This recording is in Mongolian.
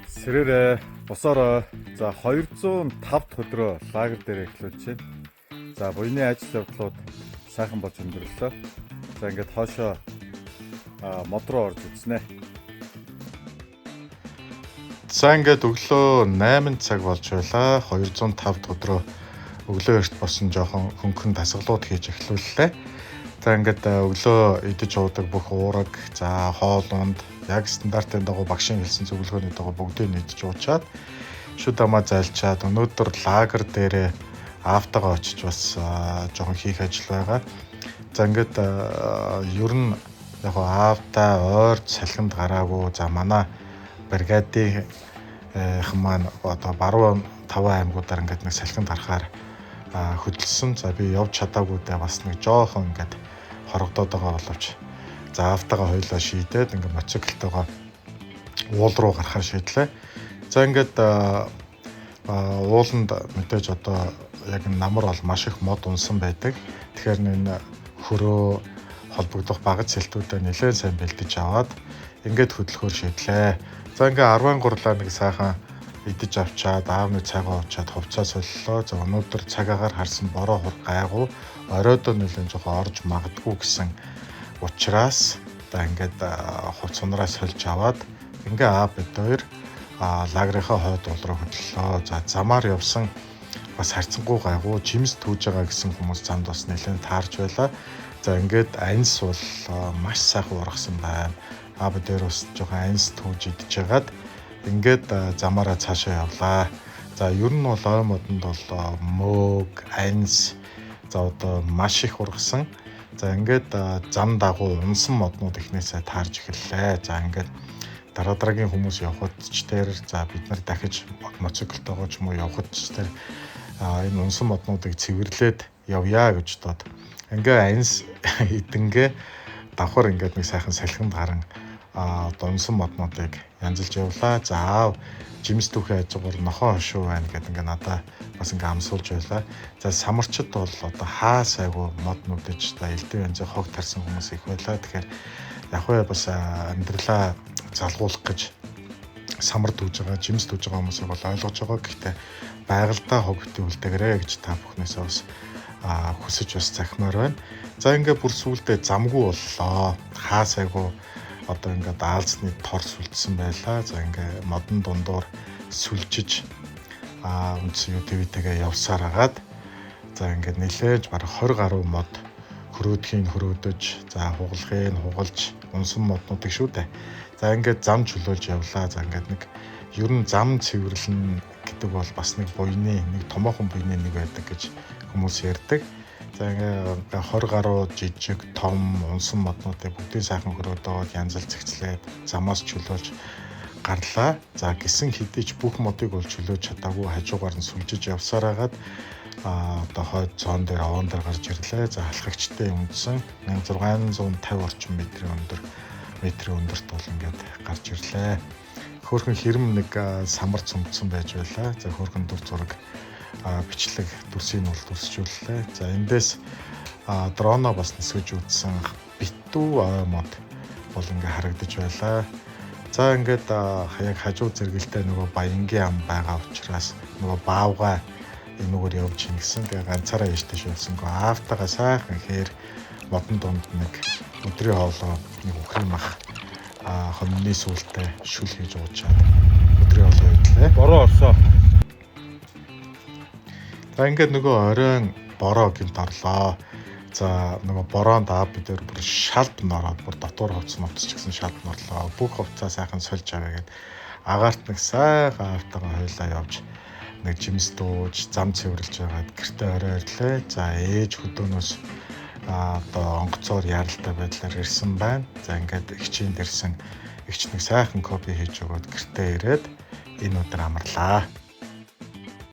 Сэрээрээ босоорой. За 205 дахь өдрөө лагер дээр эхлүүлж байна. За буяны ажил явдлууд сайхан болж өндөрлөө. За ингээд хоошоо мод руу орж үзнэ. За ингээд өглөө 8 цаг болж байлаа. 205 дахь өдрөө өглөө эрт босон жоохон хөнгөн дасгалууд хийж эхлүүллээ. За ингээд өглөө идэж уудаг бүх уураг, за хоол унд яг стандартын дагуу багшийн хэлсэн зөвлөгөөний дагуу бүгдийг нь идэж уучаад шүд амаа зайлчаад өнөөдөр лагер дээрээ аавтайгаа очиж бас жоохон хийх ажил байгаа. За ингээд ер нь яг аавтай ойр салхинд гараагүй. За манай бригадын маань одоо баруун 5 аймагуудаар ингээд нэг салхинд гарахаар хөдөлсөн. За би явж чадаагүйдээ бас нэг жоохон ингээд хорогдоод байгаа боловч за аавтайгаа хоёлаа шийдээд ингээд мотоциклтойгоо уул руу гарахаар шийдлээ. За ингээд ууланд мэдээж одоо яг намар бол маш их мод унсан байдаг. Тэгэхээр энэ хөрөө холбогдох багц сэлтүүдээ нэлээд сайн бэлдэж аваад ингээд хөдөлгөөр шийдлээ. За ингээ 13-лаа нэг сайхан идэж авчаад аавны цайгаа уучаад хувцас солилоо. За өнөөдөр цаг агаар харсан бороо хур гайгүй оройдоо нэлээд жоохон орж магадгүй гэсэн учраас одоо ингээд хувц сунараа сольж аваад ингээ аа бид хоёр лагерынхаа хойд уул руу хөдлөлөө. За замаар явсан бас харьцангуй гайгүй жимс түүж байгаа гэсэн хүмүүс замд бас нэлээд таарч байлаа. За ингээд анс бол маш сайхан ургасан байна. Аа бид хоёр бас жоохон анс түүж идэж хагаад ингээд замаараа цаашаа явлаа. За ер нь бол ой модонд бол мөөг, анс за одоо маш их ургасан. За ингээд зам дагуу унсан моднууд эхнээсээ таарч эхэллээ. За ингээд дараа дараагийн хүмүүс явхад ч тэр за бид нар дахиж мотоциклтойгоо ч юм уу явхад ч тэр энэ унсан моднуудыг цэвэрлээд явъя гэж бодоод ингээ анс идэнгээ давхар ингээд нэг сайхан салхинд гарan одоо унсан моднуудыг янзалж явлаа. За аав жимс түүхээ хажуугаар нохоо хошуу байна гэдэг ингээ надаа бас ингээ амсуулж байлаа. За самарчд бол одоо хаа сайгүй мод нүдэж за элдв янзын хог тарсан хүмүүс их байлаа. Тэгэхээр яг вэ бас амьдралаа залгуулах гэж самар түүж байгаа, жимс түүж байгаа хүмүүсийг бол ойлгож байгаа. Гэхдээ байгальдаа хог битгий үлдээгээрэй гэж та бүхнээсээ бас хүсэж бас захимаар байна. За ингээ бүр сүулдэ замгүй боллоо. Хаа сайгүй одоо ингээд аалзны тор сүлдсэн байлаа. За ингээ модон дундуур сүлжиж үндсэн UTV-тэйгээ явсаар агаад за ингээд нэлээж бараг 20 гаруй мод хөрөөдхийн хөрөөдөж, за хугалахыг хугалж унсан моднуудыг шүү дээ. За ингээд зам чөлөөлж явлаа. За ингээд нэг ер нь зам цэвэрлэн гэдэг бол бас нэг буйны нэг томоохон буйны нэг байдаг гэж хүмүүс ярьдаг. За ингээ 20 гаруй жижиг том унсан моднуудыг бүгдийг сайхан хөрөөдөөд янзал зэгцлээд замаас чөлөөлж гарлаа. За гисэн хэдий ч бүх модыг бол чөлөөж чадаагүй хажуугаар нь сүлжиж явсаар хагаад одоо хойд зоон дээр овоон дээр гарч ирлээ. За алхагчтай үндсэн 1650 орчим метрийн өндөр метрийн өндөрт бол ингээд гарч ирлээ. Хөөрхөн хэрэм нэг самар цөмцсөн байж байлаа. За хөөрхөн дүр зураг бичлэг дүрсийг бол дүрсжүүллээ. За эндээс дроноо бас нисгэж үзсэн битүү ой мод бол ингээ харагдаж байлаа. За ингээд яг хажуу зэрэгэлдээ нөгөө Баянгийн ам байгаа учраас нөгөө баавгай энүүгээр явж ийн гэсэн. Тэгээ ганцаараа яж тийш явсангүй. Аавтайгаа сайхан хээр модон дунд нэг өдрийн хоолоо нэг үхрийн мах хомны сүлтэй шүл хийж уучаад өдрийн хоолоо идлээ. Бороо орсоо. За ингээд нөгөө оройн бороо гинт орлоо. За нөгөө бороонд аа бид нар бүр шалб нороод бүр дотуур хувцас мовцс ч гэсэн шалб норлоо. Бүх хувцаа сайхан сольж аваа гэд агаарт нэг сайхан аавтайгаа хоёлаа явж нэг жимс дууж зам цэвэрлж байгаад гэртээ орой ирлээ. За ээж хөдөөнөөс одоо онгоцоор яралтай байдлаар ирсэн байна. За ингээд эгчийн дэрсэн эгч нэг сайхан кофе хийж өгөөд гэртээ ирээд энэ өдөр амарлаа.